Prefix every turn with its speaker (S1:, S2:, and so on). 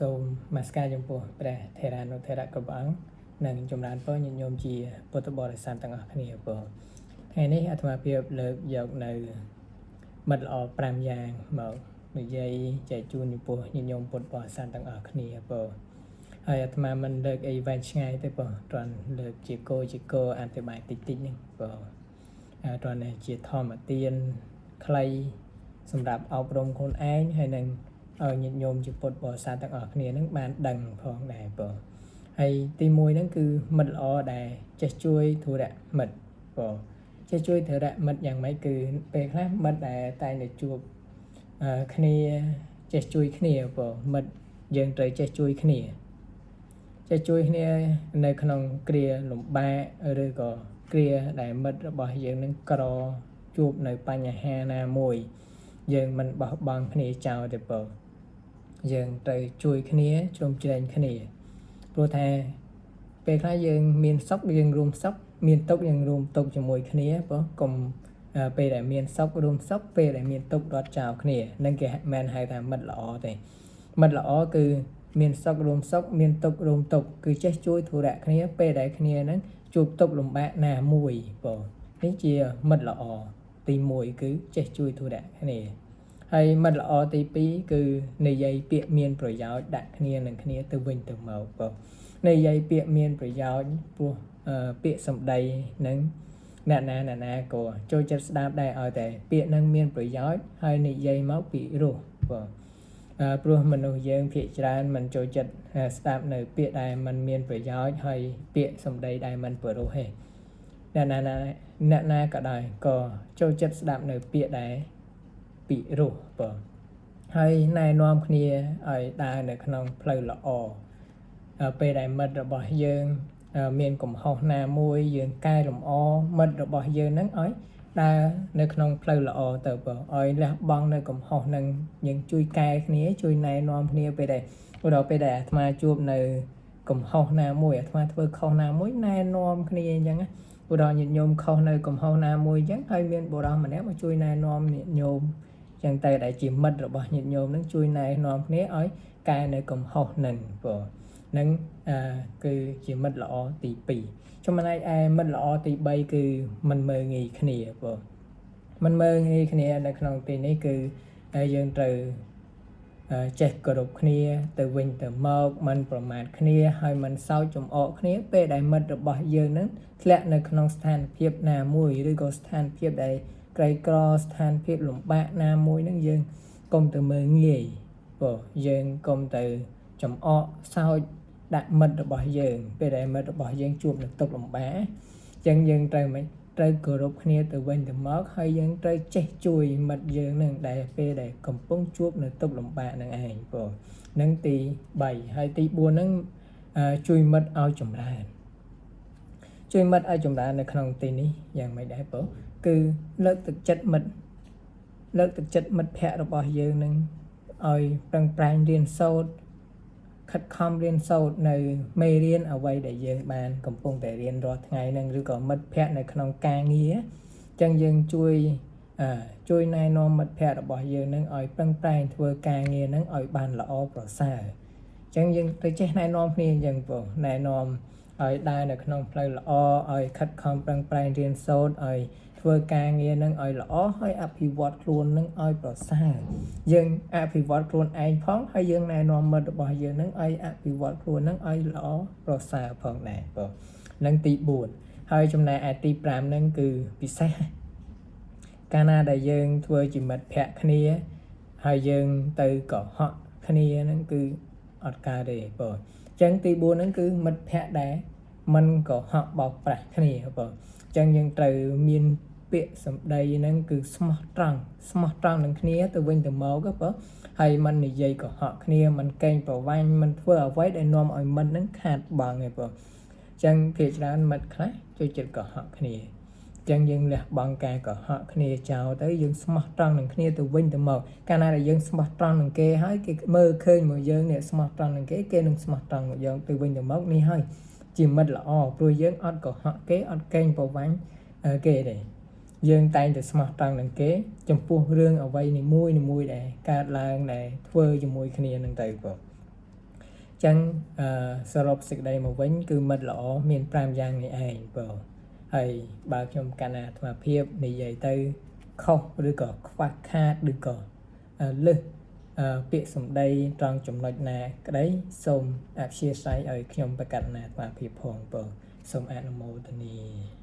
S1: សូមនមស្ការចំពោះព្រះថេរានុថេរៈគ្រប់អង្គនិងចម្រើនពរញាតិញោមជាពុទ្ធបរិស័ទទាំងអស់គ្នាពរថ្ងៃនេះអាត្មាភាពលើកយកនៅមិត្តល្អ5យ៉ាងមកនិយាយចែកជូនចំពោះញាតិញោមពុទ្ធបរិស័ទទាំងអស់គ្នាពរហើយអាត្មាមិនលើកអីវែងឆ្ងាយទេពរគ្រាន់លើកជាគោជាគោអធិប្បាយតិចតិចហ្នឹងពរគ្រាន់តែជាធម្មទានខ្លីសម្រាប់អប់រំខ្លួនឯងហើយនឹងឲ្យញាតិញោមជាពុទ្ធបរិស័ទទាំងអស់គ្នានឹងបានដឹងផងដែរបងហើយទី1ហ្នឹងគឺមិត្តល្អដែលចេះជួយធុរៈមិត្តបងចេះជួយធុរៈមិត្តយ៉ាងម៉េចគឺពេលខ្លះមិត្តដែលតែងតែជួបគ្នាចេះជួយគ្នាបងមិត្តយើងត្រូវចេះជួយគ្នាចេះជួយគ្នានៅក្នុងគ្រាលំបាកឬក៏គ្រាដែលមិត្តរបស់យើងនឹងក្រជួបនៅបញ្ហាណាមួយយើងមិនបោះបង់គ្នាចោលទេបងយើងត្រូវជួយគ្នាជ្រោមជ្រែងគ្នាព្រោះថាពេលខ្លះយើងមានសុខយើងរួមសុខមានទុក្ខយើងរួមទុក្ខជាមួយគ្នាបងកុំពេលដែលមានសុខរួមសុខពេលដែលមានទុក្ខរត់ចោលគ្នានឹងគេមិនហៅថាមិត្តល្អទេមិត្តល្អគឺមានសុខរួមសុខមានទុក្ខរួមទុក្ខគឺចេះជួយធុរៈគ្នាពេលដែលគ្នានឹងជួបទុក្ខលំបាកណាមួយបងនេះជាមិត្តល្អទី1គឺចេះជួយធុរៈគ្នាហើយមិត្តល្អទី2គឺនិយាយពាក្យមានប្រយោជន៍ដាក់គ្នានឹងគ្នាទៅវិញទៅមកបងនិយាយពាក្យមានប្រយោជន៍ព្រោះពាក្យសម្ដីនឹងអ្នកណាអ្នកណាក៏ចូលចិត្តស្ដាប់ដែរឲ្យតែពាក្យនឹងមានប្រយោជន៍ហើយនិយាយមកពីរោះបងព្រោះមនុស្សយើងភាគច្រើនមិនចូលចិត្តស្ដាប់នៅពាក្យដែលมันមានប្រយោជន៍ហើយពាក្យសម្ដីដែលมันពិរោះទេអ្នកណាអ្នកណាក៏ដោយក៏ចូលចិត្តស្ដាប់នៅពាក្យដែលពិរោះបងហើយណែនាំគ្នាឲ្យដើរនៅក្នុងផ្លូវល្អពេលដែលមិត្តរបស់យើងមានកំហុសណាមួយយើងកែលម្អមិត្តរបស់យើងហ្នឹងឲ្យដើរនៅក្នុងផ្លូវល្អទៅបងឲ្យលះបង់នៅកំហុសហ្នឹងយើងជួយកែគ្នាជួយណែនាំគ្នាពេលដែលដល់ពេលដែលអាត្មាជួបនៅកំហុសណាមួយអាត្មាធ្វើខុសណាមួយណែនាំគ្នាអញ្ចឹងណាឧទាហរណ៍ញាតិញោមខុសនៅកំហុសណាមួយអញ្ចឹងហើយមានបុរសម្នាក់មកជួយណែនាំញាតិញោមអញ្ចឹងតែដែលជាមិត្តរបស់ញាតិញោមហ្នឹងជួយណែនាំគ្នាឲ្យកែនៅកំហុសហ្នឹងបងនឹងគឺជាមិត្តល្អទី2ចំណែកឯមិត្តល្អទី3គឺមិនមើលងាយគ្នាបងមិនមើលងាយគ្នានៅក្នុងទីនេះគឺយើងត្រូវចេះគោរពគ្នាទៅវិញទៅមកមិនប្រមាថគ្នាហើយមិនសោចចំអកគ្នាពេលដែលមិត្តរបស់យើងនឹងធ្លាក់នៅក្នុងស្ថានភាពណាមួយឬក៏ស្ថានភាពដែលក្រីក្រស្ថានភាពលំបាកណាមួយនឹងយើងកុំទៅមើលងាយព្រោះយើងកុំទៅចំអកសោចដាក់មិត្តរបស់យើងពេលដែលមិត្តរបស់យើងជួបនឹងទុក្ខលំបាកអញ្ចឹងយើងត្រូវមិនត្រូវគោរពគ្នាទៅវិញទៅមកហើយយើងត្រូវចេះជួយមិត្តយើងនឹងដែលពេលដែលកំពុងជួបនៅទុក្ខលំបាកនឹងឯងព្រោះនឹងទី3ហើយទី4ហ្នឹងជួយមិត្តឲ្យចម្រើនជួយមិត្តឲ្យចម្រើននៅក្នុងទីនេះយ៉ាងម៉េចដែរព្រោះគឺលើកទឹកចិត្តមិត្តលើកទឹកចិត្តមិត្តភ័ក្តិរបស់យើងនឹងឲ្យប្រឹងប្រែងរៀនសូត្រខិតខំរៀនសូត្រនៅមេរៀនអ្វីដែលយើងបានកំពុងតែរៀនរាល់ថ្ងៃហ្នឹងឬក៏មិត្តភ័ក្តិនៅក្នុងការងារអញ្ចឹងយើងជួយជួយណែនាំមិត្តភ័ក្តិរបស់យើងនឹងឲ្យប្រឹងប្រែងធ្វើការងារហ្នឹងឲ្យបានល្អប្រសើរអញ្ចឹងយើងទៅចេះណែនាំគ្នាអញ្ចឹងបងណែនាំឲ្យដើរនៅក្នុងផ្លូវល្អឲ្យខិតខំប្រឹងប្រែងរៀនសូត្រឲ្យធ្វើការងារនឹងឲ្យល្អហើយអភិវឌ្ឍខ្លួននឹងឲ្យប្រសើរយើងអភិវឌ្ឍខ្លួនឯងផងហើយយើងណែនាំមិត្តរបស់យើងនឹងឲ្យអភិវឌ្ឍខ្លួននឹងឲ្យល្អប្រសើរផងដែរបងនឹងទី4ហើយចំណែកឯទី5ហ្នឹងគឺពិសេសកាលណាដែលយើងធ្វើជាមិត្តភ័ក្តិគ្នាហើយយើងទៅកុហកគ្នាហ្នឹងគឺអត់កើតទេបងអញ្ចឹងទី4ហ្នឹងគឺមិត្តភ័ក្តិដែលមិនកុហកបោកប្រាស់គ្នាបងអញ្ចឹងយើងត្រូវមានពាក្យសម្ដីហ្នឹងគឺស្មោះត្រង់ស្មោះត្រង់នឹងគ្នាទៅវិញទៅមកបងហើយមិននិយាយកុហកគ្នាមិនកេងប្រវ័ញ្ចមិនធ្វើអ្វីដែលនាំឲ្យមិត្តហ្នឹងខាតបង់ទេបងអញ្ចឹងភាគច្រើនមិត្តខ្លះចូលចិត្តកុហកគ្នាអញ្ចឹងយើងលះបង់ការកុហកគ្នាចោលទៅយើងស្មោះត្រង់នឹងគ្នាទៅវិញទៅមកកាលណាដែលយើងស្មោះត្រង់នឹងគេហើយគេមើលឃើញមកយើងនេះស្មោះត្រង់នឹងគេគេនឹងស្មោះត្រង់មកយើងទៅវិញទៅមកនេះហើយជាមិត្តល្អព្រោះយើងអត់កុហកគេអត់កេងប្រវ័ញ្ចគេទេយើងតែងតែស្មោះត្រង់នឹងគេចំពោះរឿងអ្វីនីមួយនីមួយដែលកើតឡើងដែលធ្វើជាមួយគ្នានឹងទៅបង ចឹងអឺសរុបសេចក្តីមកវិញគឺមិត្តល្អមាន5យ៉ាងនេះឯងបើហើយបើខ្ញុំកណ្ណាអាត្មាភាពនិយាយទៅខុសឬក៏ខ្វះខាតឬក៏លើសពាក្យសម្ដីត្រង់ចំណុចណាក្តីសូមអធ្យាស្រ័យឲ្យខ្ញុំប្រកាសណាអាត្មាភាពផងបើសូមអនុមោទនា។